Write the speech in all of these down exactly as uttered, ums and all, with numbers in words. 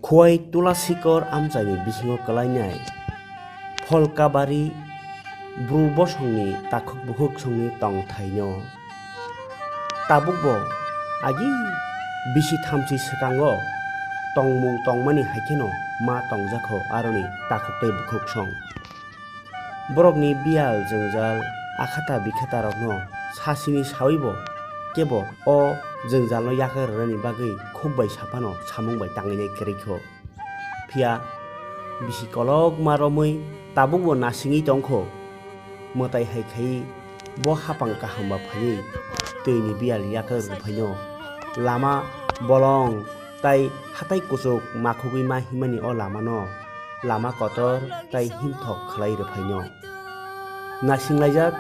Khowai Tulasikor amchaini bisingo kwlainai Pholkabari bru bosongni takhuk bukhuk songni tongthaino. Tabukbo agi bisi thamchi swkango tongmung tongmani haikheno ma tongjakho aroni takhuk tei bukhuk song. Borokni biyal jwngjal akhata bikhatarokno sasini sawibo kebo o jwngjalno yakar rwnani bagwi khuk bai saphano samung bai tanginai kwrwikho. Phiya bisi kolokma romwi tabukbo nasingwi tongkho. Mwtai hai khaiwi bo hapang kaham ba phaiwi twini biyal yakar rwphaino lama bolong tai hatai kuchuk makhugwi ma himani o lamano lama kotor tai himthok khlai rwphaino. Nasinglaijak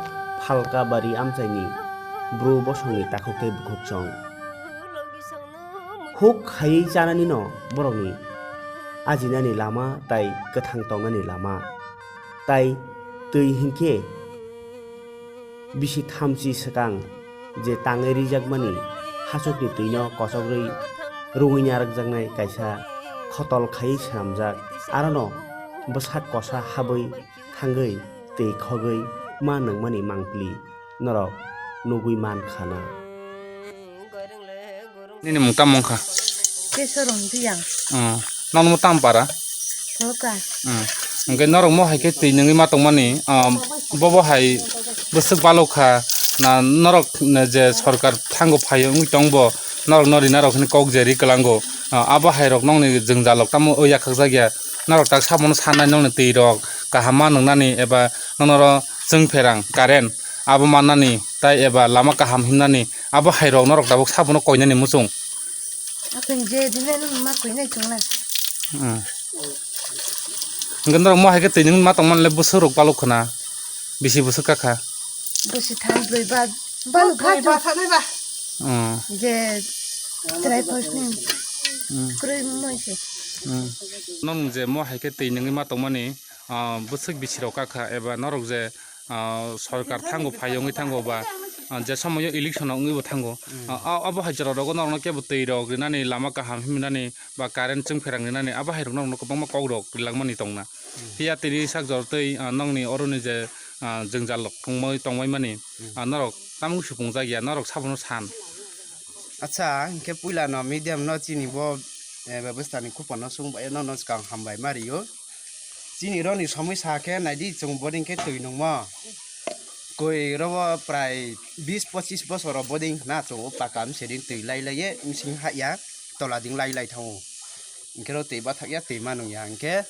Phalka bari amchaini bru bosongni takhuk tei bukhuk chong. Huk khaiwi chananino borokni ajinani lama tai kwthang tongnani lama. Tai twi hinkhe bisi thamchi swkang je tangwi rijakmani hachukni twino kochogrwi rwngwi narwkjaknai kaisa khotol khaiwi swnamjak. Arono bwsak kosa habwi thangwi twi khogwi ma nungmani mangpili norok nugwi man khana. Nini mung tamo wngkha? Kesorong Riyang. Oh. Nokno tamo para? Pholka. Hmm. Hwnkhe norok mo hai khe twi nungwi ma tongmani, ah, bobo hai bwswk balok kha na norok je sorkar thango phaio wngwi tongbo norok no rina rok hwnwi kok je ri kwlango. Ah, abo hai rok nokni jwngjal rok tamo o yakhak jak ya norok tak sabono sanai nokni twi rok kaham ma nungnani eba noknoro chwng pherang current abo mannani tai eba lama kaham himnani abo hai rok norok tabuk sabono koinani muchung. Akhwin je dinai nung ma koinai chwngna. Hmm. Hwnkhe norok mo hai khe twi nung ma tongmani le bwswk rok balok khna, bisi bwswk kakha. Bwswk tham brwi ba balok kha. Hmm. Je try first ni. Hmm. Kwrwi moi se. Hmm. Nong je mo hai khe twi nungwi ma tongmani, ah, bwswk bisi rok kakha eba norok je ah, sorkar thango phai wngwi thango ba, ah, je somoio election wngwi bo thango. Hmm. Ah, ah, abo hai jora rogo norokno kebo twi rok rinani lama kaham himnani ba current chwng pherang rinani abo hai rok norokno kwbangma kok rok rilangmani tongna. Hmm. Phiya tini sak jor twi, ah, nokni oroni je, ah, jwngjal rok tongmai, tongmai mani, hmm, ah, norok tamung supung jak ya norok sabono san. Acha, hinkhe puila no medium no chini bo, eh, bebostha ni khupor no swng bai no, no swkang hambai ma rio. Chini roni somoi sa khe naidi chwng boring khe twi nungmo. Koi robo prai bis pochis bosor o boding khna chwng o paka mseding twi lai lai ye msing ha ya tola ding lai lai thango. Hinkhe ro twi bathak ya twi ma nung ya hinkhe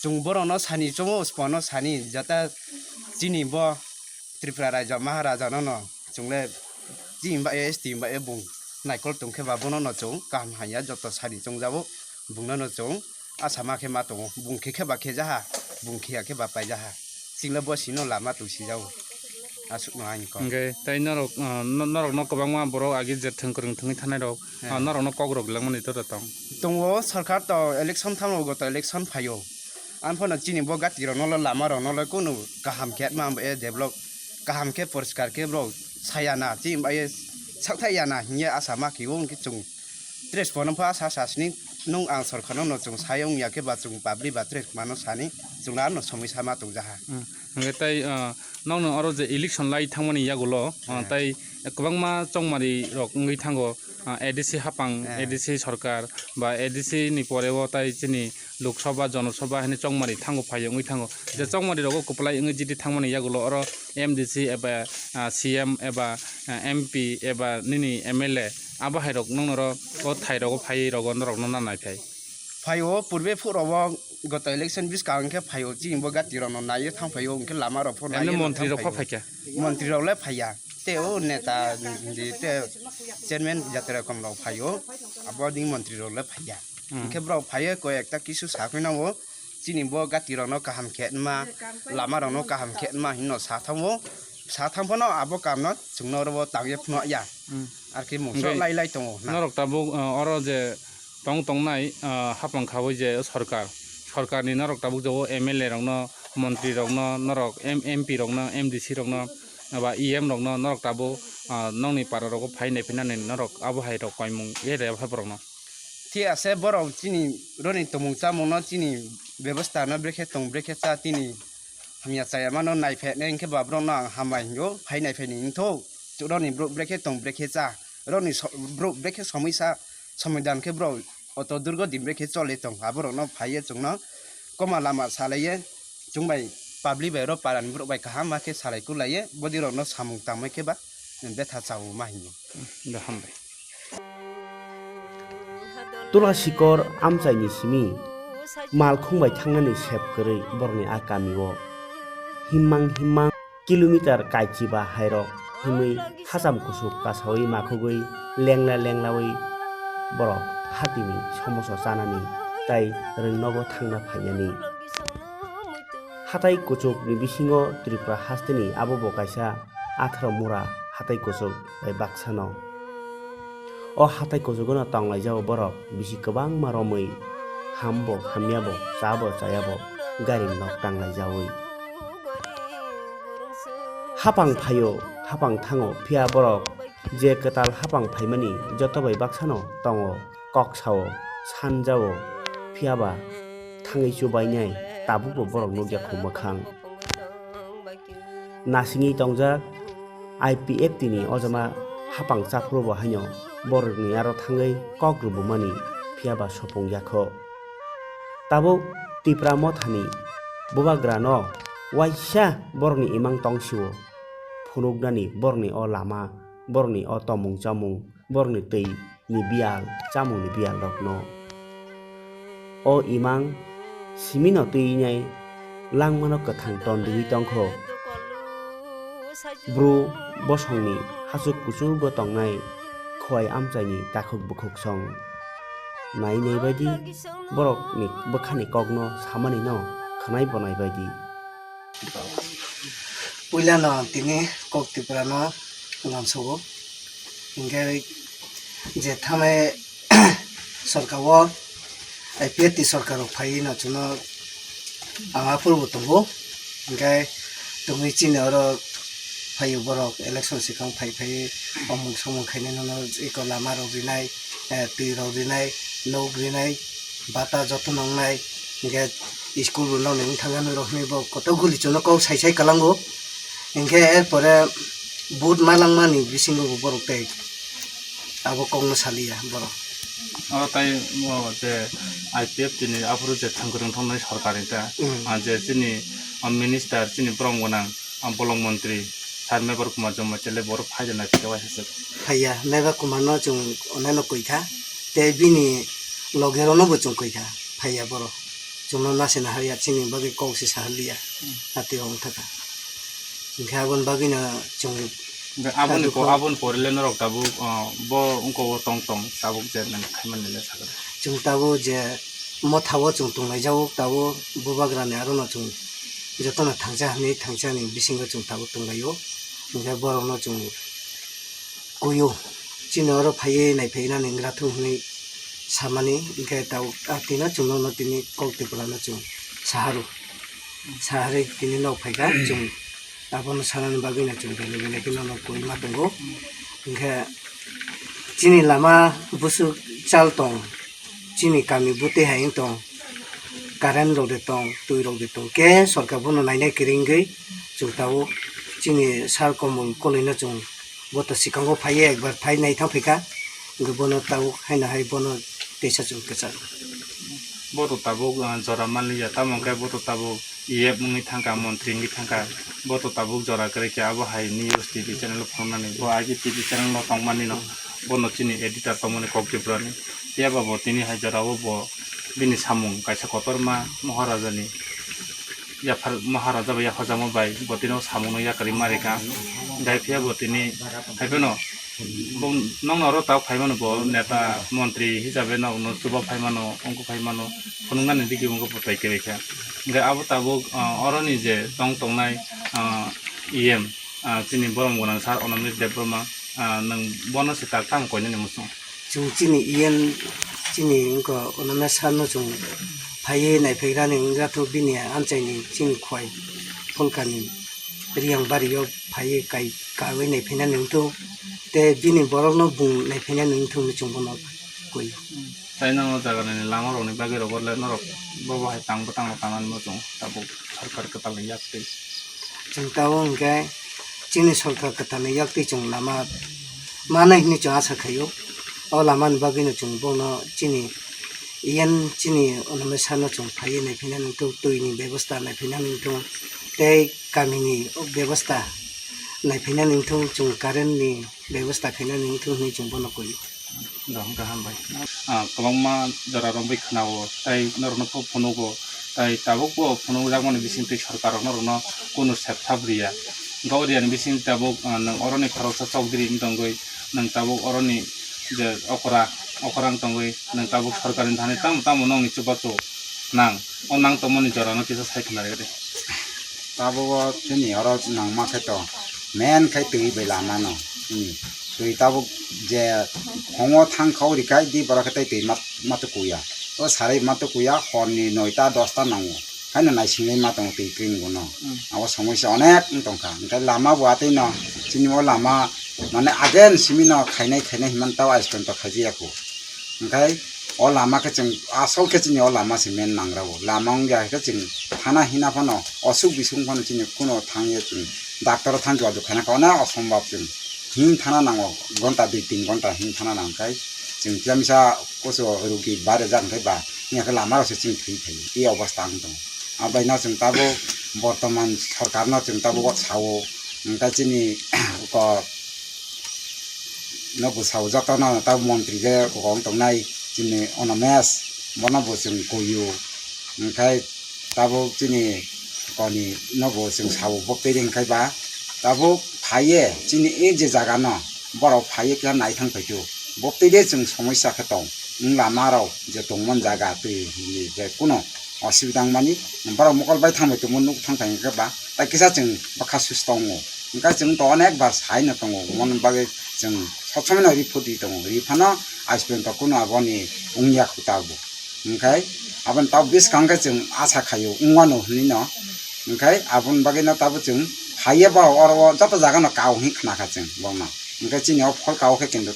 chwng borok no sani chongo spo no sani jata chini bo Tripura Raja Maharaja no no chwng le chini ba S T ba e bung naikol tong khe ba bono no chwng kaham hanya joto sani chongjabo bung no no chwng. Asa ma khe ma tongo, bung khe khe ba khe jaha, bung khiya khe ba pai jaha. Chwngla bo sino lama twi sijao. Aswk no ani kok. Hwnkhe tei norok, ah, no-, norok no kwbangma borok agi je thwng kwrwng thwngwi thanai rok, he, ah, norok no kok rok langmani to tong. Tongo, sorkar to election thango, goto election phaio. Ang phano chini bo gati rok no lama rok no kunu kaham khe ma e develop kaham khe poriskar khe borok saya na, chini bai sakthai ya na hinya asa ma khe o hwnkhe chwng. Tres pono pha sa sa sini nung ang sorkar no no chwng sai wng ya khe ba chwng public ba tres mano sani chwng na no somoi sama tong jaha. Hmm. Hwnkhe tai, ah, nokno oro je election lai thangmani yagulo, ah, eh, tai kwbangma chongmari rok wngwi thango, ah, A D C hapang, eh, A D C sorkar ba A D C ni pore o tai chini Lok Sabha, Jono Sabha hwnwi chongmari thango phai wngwi thango. Je, hmm, chongmari rogo kwplai wngwi jiti thangmani yagulo oro M D C eba, ah, C M eba, ah, M P eba nini M L A abo hai rok nokno ro o thai rogo phai rogo norok no nanai phai. Phai o purbe phuk rogo goto election bwskang hwnkhe phai o chini bo gati rok no naiwi thang phai o hwnkhe lama rok pho naiwi thang phai o. Emni montri rok pho phai kha? Montri rok le phai ya. Tei o neta di tei chairman jatira kom rok phai o. Abo ding montri rok le phai ya. Hmm. Hwnkhe borok phaiwi koi ekta kisu sakhwi nango, chini bo gati rokno kaham khe wngma, lama rokno kaham khe wngma hinwi sa thango, sa thang phano abo kamno chwngno oro bo tangye phano ya. Hmm. Arkhe mungsa lai lai tongo na. Norok tabuk, uh, oro je tong tongnai, uh, hapang khawi je sorkar, sorkarni norok tabuk jogo M L A rokno, montri rokno, norok M-, M P rokno, M D C rokno, aba E M rokno norok tabuk, uh, nokni para rogo phai nai phinani norok abo hai rok koimung ye re abo hai borokno. Thik ase, borok chini roni tongmung chamungno, chini bebostha no brekhe tong brekhe cha, tini hamya chaya mano naiphainai hinkhe ba borokno ang hambai hingo, phai naiphaini hintho, roni borok brekhe tong brekhe cha, roni so-, borok brekhe somoi sa, somoi dan khe borok oto durgo din brekhe choli tong, aborokno phaiye chwngno koma lama salaiye, chwng bai public bai oro parani borok bai kaham ma khe salai kulaiye, bodi rokno samung tangmai khe ba betha chao ma hingo. Da hambai. Tula sikor amchaini simi malkhung bai thangnani sep kwrwi borokni a kamio. Himmang himmang kilometer kaichiba hairok himwi hacham kusuk kasawi makhugwi lengla lenglawi borok hatini somoso chanani tai rwngnogo thangna phainani. Hatai kuchukni bisingo Tripura hasteni abo bo kaisa atharo mura hatai kuchuk bai baksano. O hatai kuchugono tonglaijao borok bisi kwbangma romwi, hambo hamyabo, chabo chayabo gari nok tanglaijaui. Hapang phaio, hapang thango, phiya borok je kwtal hapang phaimani joto bai baksano tongo, kok sao, sanjao, phiyaba thangwi chubainai tabukbo borok nukya kho mwkhang. Nasingwi tongjak I P F T ni ojama hapang chaphuru bo haino borokni aro thangwi kok rwbumani phiyaba sopung yakho. Tabuk Tipra mothani bubagrano waisa borokni imang tongsio phunuknani borokni o lama, borokni o tomung chamung, borokni twi ni biyal, chamungni biyal rokno. O imang simino twi nai langmano kwthang ton rwui tongkho. Bru bosongni hachuk kuchukgo tongnai khowai amchaini takhuk bukhuk song. Nai nai baidi borokni bwkhani kokno samani no khwnai bonai baidi. Puilano ang tini kok Tripura no uansugo. Hinkhe je thanai sorkar o I P F T sorkar rok phaiwi no chwngno ang aphuru bo tongo. Hinkhe tongwi chini oro phaio borok election swkang phai phaiwi omung somung khainai nono eko lama rok rinai, eh, twi rok rinai, nok rinai, bata joto no wngnai, hinkhe school bo nokni wngthang anw rok hinwi bo kotor guli chwngno kok sai sai kwlango. Hinkhe er pore vote ma langmani bisingo bo borok tei abo kokno saliya borok. Oro tai o je I P F T ni aphuru je thang kwrwng thongnai sorkar ni ta, Mm. ah, je chini, ah, minister chini borom gwnang, ah, bolong montri sir Mebar Kumar Jamatia le borok phai rwna khe waisa se. Phaiya, Mebar Kumar no chwng oneno koi kha, tei bini loge rok no bo chwng koi kha, phaiya borok. Chwngno nasina harya, chini bagwi kok se saharliya, Hmm. ati rok wngkha kha. Hinkhe aboni bagwino chwng Hinkhe aboni po-, Tabuk aboni pore le norok tabuk, ah, bo wngkha o tong tong tabuk je nang khaimani le sakha. Chwng tabuk je motha o chwng tonglaijak o tabuk bubagrani aro no chwng jotono thangsa hinwi thangsa ni bisingo chwng tabuk tonglaio. Hinkhe borok no chwng kuio chini oro phaiwi naiphaiwi nani wngkha thung hinwi samani hinkhe tabuk ah tino chwng nono tini kok Tripura no chwng saharu saharwi tini nok phaikha chwng. Abono sanani bagwino chwng belai belai kheno no koi ma tongo. Hinkhe chini lama bwswk chal tong, chini kami bwtwi hai wng tong, current rok de tong, twi rok de tong, khe sorkar bono nainai kwrwi wngwi chwng tabuk chini sir Komol Koloino chwng bo to swkango phaiwi ekbar phai naithang phaikha, hinkhe bono tabuk haino hai bono teisa chwng kwcharo. Bo to tabuk, ah, jora manliya, tamo hwnkhe bo to tabuk E F wngwi thangkha, montri wngwi thangkha, bo to tabuk jora kwrwi khe abo hai news T V channel o phunuknani, bo I P T V channel o tongmani no, bono chini editor tongmani kok Tripura ni, phiya ba bo tini hai jora o bo bini samung kaisa kotorma Maharaja ni yaphar Maharaja bai yapharjakma bai bo tini o samung no yakarwi ma rikha, hinkhe phiya bo tini hai phano bo nokno oro tabuk phaimano bo neta montri hisabe nokno chuba phaimano, ongkho phaimano, phunuknani digi ongkho bo tai kwrwi kha. Hinkhe abo tabuk, ah, oroni je tong tongnai, ah, E M, ah, chini borom gwnang sir Onomesh Debbarma, ah, nwng bono se tak tamo koinani muchung? Chwng chini E M chini wngkha Onomesh sir no chwng phaiwi naiphaikha ni wngya thuk bini amchaini chini khwai Pholkani Riyang bario phaiwi kai kawi naiphainani wngthung tei bini borokno bung naiphainani wngthung hinwi chwng bono koi. Tai nang o jaga ni lama rok ni bagwi rogo le norok bo bo hai tang bwtang rok tangnani muchung tabuk sarkar kwtal ni yak twi. Chwng tabuk hwnkhe chini sarkar kwtal ni yak twi chwng lama manai hinwi chwng asa khaio. O lama ni bagwi no chwng bono chini yen chini onome sano chwng phaiwi naiphaina nangthu, twi ni bebosta naiphaina nangthu tei kami ni bebosta naiphaina nangthu, chwng current ni bebosta khaina nangthu hinwi chwng bono koi. Dong, kaham bai. Ah, kwbangma jora romwi khwnao, tai norokno phu-, phunugo, tai tabukbo phunukjakmani bisingtwi sorkar rok norokno kunu septhap riya. Hwnkhe o riyani bisingtwi tabuk, ah, nwng oroni khoroksa chokdiri wng tongwi, nwng tabuk oroni je okra, okra wng tongwi, nwng tabuk sorkarni thani tamo tamo nokni chubachu nang, o nang tongmani jorano kisa sai khna rwdi. Tabuk o chini oro nangma khe to main khai twi bai lama no. Hmm. Twi tabuk je khongo thang khao ri khai di borok khe tei twi ma, ma tukuya. O sarai ma tukuya hor ni noita dosta nango. Haino naising lai ma tongo twi kring bono. Hmm. Abo somosya onek wng tongkha. Hwnkhe lama bo atwi no chini o lama mane agen simi no khainai khainai hinmani tao ice cream to khaijaya kho. Hwnkhe o lama khe chwng asol khe chini o lama se main nangra o. Lama wngya khe chwng thana hina phano, osuk bising phano chini kuno thangya chwng doctor o thang jua jua khaina kha, onek osombab chwng him thana nango, gonta dui tin gonta him thana nang khai chwng kisa misa kusu rugi bare jak khai ba hiya khe lama rok se chini thwi thai e obostha wng tongo. Abai no chwng tabuk bortoman sorkar no chwng tabuk o sao, hwnkhe chini ko no bwsao jotono tabuk montri je wng tongnai chini Onomesh, bono bo chwng koiyo. Hwnkhe tabuk chini koni no bo chwng sao bo twi ring khai ba tabuk phaiye chini e je jaga no borok phaiye khe naithang phaitu bo twi de chwng somosya khe tong wng lama rok je tongmani jaga twi je kuno osubida wngmani borok mokol bai thangbai tongmo nuk thang thang khe ba tai kisa chwng bwkha sus tongo. Hwnkhe chwng to onek bar sai no tongo, moni bagwi chwng sob somoi no ri phudi tongo, ri phano ice cream to kuno aboni wngya kho tabuk. Hwnkhe aboni tabuk bwskang khe chwng asa khaio wngmano hinwi no. Hwnkhe aboni bagwi no tabuk chwng phaiya borok oro o joto jaga no kao hinwi khna kha chwng borokno. Hwnkhe chini o phol kao khe kintu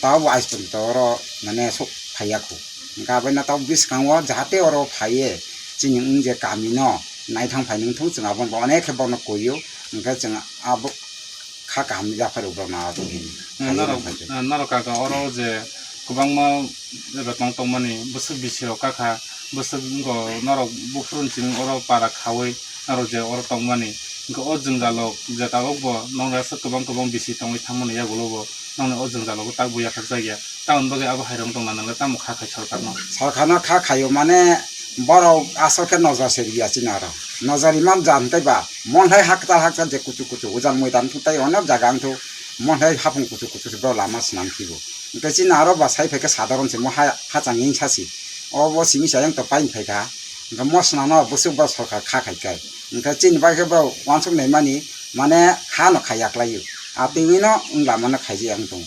tabuk ice cream to oro mane sok phaiya kho. Hwnkhe aboni tabuk bwskango jahate oro phaiye chini wng je kami no naithang phai nung thung chwng aboni bo onek khe bono koiyo. Hwnkhe chwng abo kha kaham ya phai rwk borok na abo hini. Norok, norok kaka oro je kwbangma betong tongmani bwswk bisi rok kakha, bwswk wngkha norok buphuru ni simi oro para khaui norok je oro tongmani, hwnkhe o jwngjalo je tabuk bo nokni aswk kwbang kwbang bisi tongwi thangmani yagulo bo nokni o jwngjalo bo tak bo yakhak jak ya, tamoni bagwi abo hai rok wng tongna nangle tamo kha khai sorkar no? Sorkar no kha khaio mane borok aswk khe nojor se riya chini aro. Nojor iman jan tei ba monthai hakchal hakchal je kuchuk kuchuk ujan moidan thung tai onek jaga wng thung monthai hapung kuchuk kuchuk se borok lama swnam khibo. Hwnkhe chini aro ba sai phaikhe sadharon se mo ha, hachang ning sasi. Obo simi sa yang to pain phaikha. Hwnkhe mo swnamno bwswk bo sorkar kha khai kai. Hwnkhe chini bai khe bo uansuk naimani mane kha no khai yaklaio. A twiwi no wng lama no khaijak wng tongo.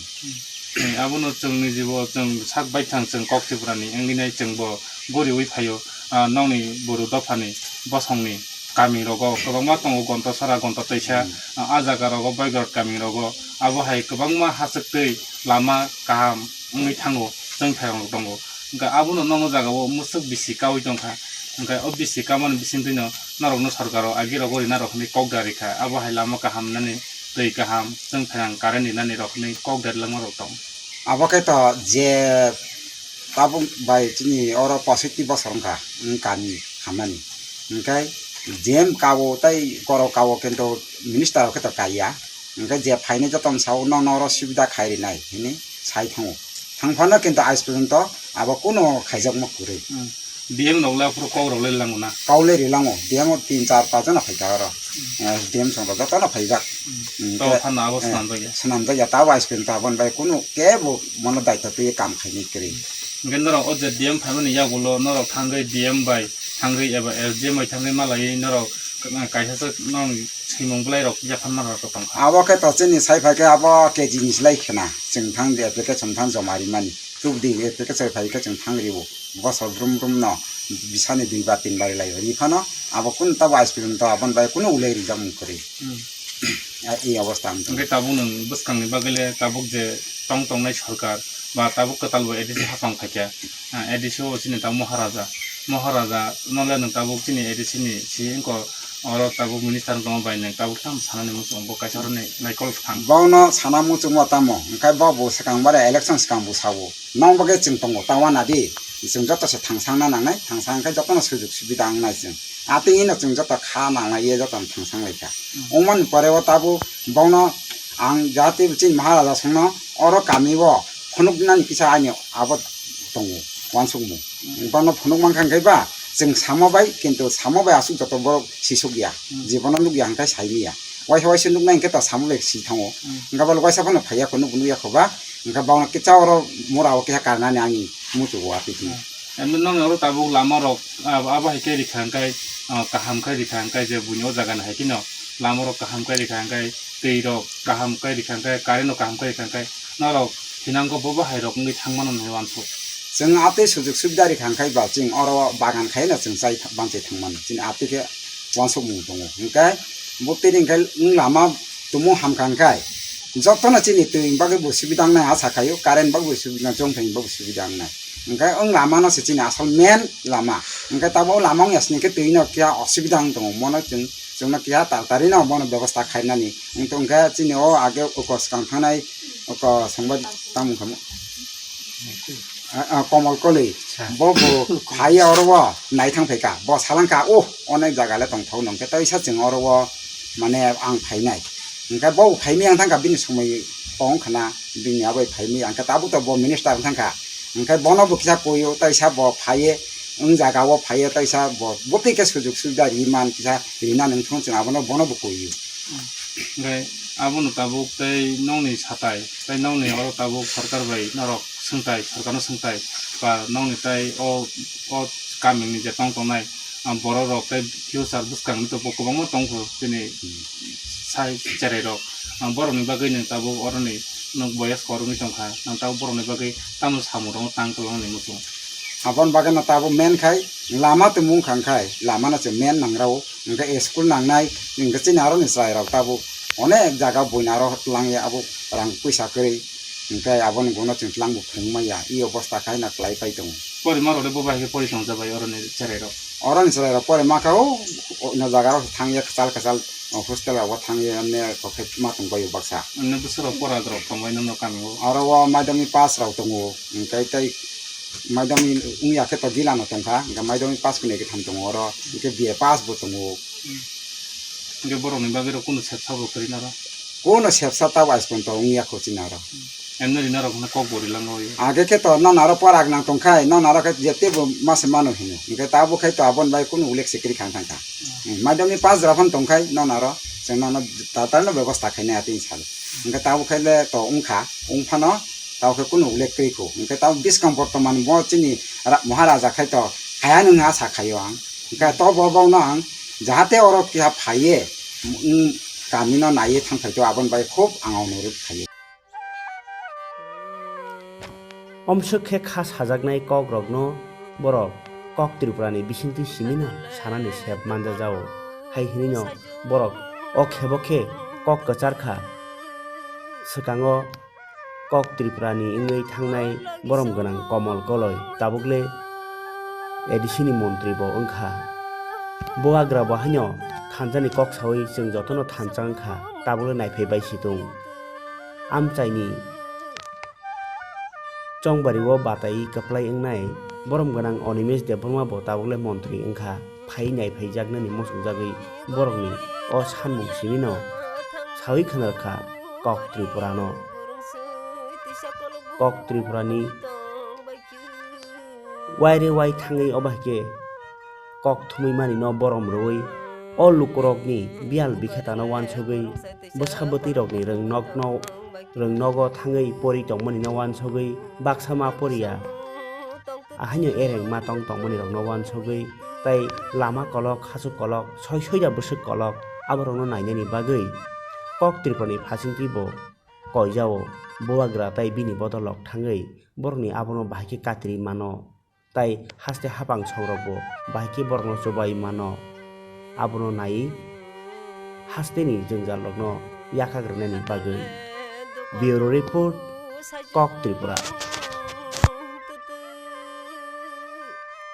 Abono chwng ni jibo chwng sak baithang chwng kok Tripura ni wngwi nai chwng bo goriwi phaio. Ah, nokni buru dophani bosongni kami rogo kwbangma tongo, Gonta Sora, Gonta Teisa, ah, ah jaga rogo Boigrot kami rogo abo hai kwbangma hachwktwi lama kaham wngwi thango, chwng phairok tongo. Hwnkhe abono nono jaga o mwswk bisi kaui tongkha, hwnkhe o bisi kamani bisingtwi no norokno sorkaro agi rogo rina rok hinwi kok da rikha, abo hai lama kaham nani, twi kaham, chwng phairang current rinani rok hinwi kok da rilangma rok tong. Abo khe to je tabuk bai chini oro posoiti bosor wngkha, wng kami hamani. Hwnkhe D M kao tei korok kao kintu minister rok khe to kaiya. Hwnkhe je phainai jotono sao, "Nono oro subida khai rinai," hinwi sai thango. Thang phano kintu aij porjonto abo kuno khaijakma kwrwi. Hmm. D M rok le aphuru kok rok le lango na? Kok le rilango. D M o tin char pas jona phaikha oro. Hmm. Eh, D M song rok jotono phaijak. Hmm. Hmm, to ke, phano abo eh, swnamjakya? Swnamjakya. Tabo aij porjonto aboni bai kuno kebo bono daityo twiwi kam khainai kwrwi. Hwnkhe norok o je D M phaimani yagulo norok thangwi D M bai thangwi eba S D M bai thangwi malaiwi norok kaisa swk nong swimung bwlairok yapharma rok tongkha. Abo khe to chini sai phai khe abo K G ni slai khena chwng thang di application thang joma rimani. Tubudi application phai khe chwng thang riwo. Bosor brum brum no bisani dui bar tin bar rilai ri phano abo kun tabo aij porjonto aboni bai kuno ulai rijak mung kwrwi. Hmm. A, ei obostha ang tong. Hwnkhe tabuk nwng bwskangni bagwi le tabuk je tong tongnai sorkar, Ba tabuk kwtal bo A D C hapang phaikha, ah, A D C o chini tabuk Maharaja, Maharaja no le nwng tabuk chini A D C ni si wngkha, oro tabuk minister wng tongma bai nwng tabuk tamo sanani muchung bo kaisa oro ni naikol thang. Bono sana muchungma tamo, hwnkhe bo bo swkang bare election swkang bo sao. Nong bagwi chwng tongo, ta wana di. Chwng joto se thangsang na nangnai, thangsang khe jotono sujuk subida wngnai chwng. Atwini no chwng joto kha nanglai ye jotono thangsang lai kha. Hmm. Wngmani pore o tabuk bono ang jati chini Maharaja songno oro kami o phunuknani kisa ani abo tongo, uansukmung. Hmm. Bono phunuk mankha hwnkhe ba chwng samo bai, kintu samo bai aswk joto borok sisuk ya. Hmm. Jibono nuk ya hwnkhe sai ya. Waisa waisa nuknai hwnkhe ta samo bai si thango. Hmm. Hwnkhe bo waisa phano phaiya kho, nukbo nukya kho ba. Hwnkhe bono kisa oro mura o kisa karnani ani muchungo atwtwi. Hmm. Emno nokni oro tabuk lama rok, abo, abo hai khe rikha hwnkhe, ah, kaham khe rikha hwnkhe je buini o jaga ni hai kheno lama rok kaham khe rikha hwnkhe twi rok kaham khe rikha hwnkhe current rok kaham khe rikha hwnkhe norok thinango bo bo hai rok wngwi thang mano hinwi uansuk. Chwng atwi sujuk subida rikha hwnkhe ba chwng oro bagan khaino chwng chai tha-, banchai thang mano. Chini atwi khe uansukmung tongo. Hwnkhe bwtwi ringkhe wng lama tumung hamkha hwnkhe jotono chini twi bagwi bo subida wngnai ha sakhaio, current bagwi subida, jongthai bagwi subida wngnai. Hwnkhe wng lama no se chini asol main lama. Hwnkhe tabuk lama wngya sini khe twi no kiya osubida wng tongo. Mono chwng, chwngno kiya tartari no bono bebosta khainani. Wng tong khe chini o age uko swkang thangnai uko songbai tamo wngkha mo. Ah, ah, Komol Koli. Acha. Bo bo phaiya oro o naithang phaikha. Bo salangkha, "Oh, onek jaga le tongthok nong khe tei sa chwng oro o mane ang phainai." Hwnkhe bo phaimwi ang thangkha bini somoi tong khna, bini aboi phaimwi ang khe tabuk to bo minister wng thangkha. Hwnkhe bono bo kisa koio, tei sa bo phaiye, wng jaga o phaiye, tei sa bo bwtwi khe sujuk subida ri man kisa rina nang thung chwng abono bono bo koio. Hwnkhe abono tabuk tei nokni satai, tei nokni oro tabuk sorkar bai norok swngtai, sorkarno swngtai, ba nokni tei o, o kamini je tong tongnai, ah, borok rok tei future bwskangni to bo kwbangma tongkho chini sai cherai rok. Ah, borokni bagwi nwng tabuk oroni nwng boyes kwrwngwi tongkha, nwng tabuk borokni bagwi tamo samung rokno tang kwlangni muchung. Aboni bagwi no tabuk main khai lama tongmung wngkha, hwnkhe lama no chwng main nangrao. Hwnkhe school nangnai, hwnkhe chini aroni chwrairok tabuk onek jaga buino aro twlangya, abo rang puisa kwrwi, hwnkhe aboni ulo chwng twlangbo phwrwngmaya, i obosta khe haino kwlai pai tongo. Porima rok le bo bai khe pori tongja bai oroni chwrairok? Oroni chwrairok porima khe o, o, oino jagarok thangya kwchal kwchal, o, hostel rogo thangya, emne kok khe ma tong bai o baksa. Emne bwswk rok pora rok tong bai nono kami o? Oro o madhyamik pass rok tongo, hwnkhe tei madhyamik wngya khe to gilano tongkha, hwnkhe madhyamik pass kwnwi kwtham tongo oro, hwnkhe B A pass bo tongo. Hwnkhe borokni bagwi rok kunu sepsa bo kwrwi naro? Kunu sepsa tabuk ais ponto wngya kho chini aro. Emne rina rok hwnna kok bo rilangwi. Age khe to non aro pora nang tongkhai, non aro khe jete bo mase mano hino. Hwnkhe tabuk khai to aboni bai kunu ulek se kwrwi kha thangkha. Hmm, madhyamik pass jora phano tongkhai non aro, chwng nono tatarno bebosta khainai atini salo. Hwnkhe tabuk khai le to wngkha, wng phano tabuk khe kunu ulek kwrwi kho. Hwnkhe tabuk bwskang bortoman bo chini ra-, Maharaja khai to kaya nung asa khaio ang. Hwnkhe to bo bono ang jahate oro kiha phaiye, mm, kamino naiye thangphai to aboni bai khub ang onurudh khaio. Omswk khe kha sajaknai kokrokno borok kok Tripurani bisingtwi simino sanani sep manjajao. Hai hwnwino borok o khebo khe kok kwchar kha. Swkango kok Tripurani wngwi thangnai borom gwnang Komol Koloi tabukle A D C ni montri bo wngkha. Bubagra bo haino thanjani kok sawi chwng jotono thansa wngkha, tabukle naiphai bai si tung. Amchaini chongbario batai kwplai wngnai borom gwnang Animesh Debbarma bo tabukle montri wngkha. Phai naiphaijaknani muchungjagwi borokni o sanmung simino sawi khwnarkha kok Tripurano. Kok Tripurani waire wai thangwi obo hai khe kok thumwi manino borom rwui o lukurokni biyal bikhetano uansugwi bwsa bwtwirokni rwngnokno, rwngnogo thangwi pori tongmanino uansugwi baksa ma poriya. Ahaino ereng ma tong tongmani rokno uansugwi tei lama kolok, hachuk kolok, soi soida bwswk kolok aborokno nainani bagwi kok Tripurani phasingtwi bo koijao. Bubagra tei bini bodol rok thangwi borokni abono bahai khe katri mano tei haste hapang songrokbo bahai khe borokno chubai mano. Abono naiwi hasteni jwngjalrokno yakhak rwnani bagwi. Bureau Report, Kok Tripura.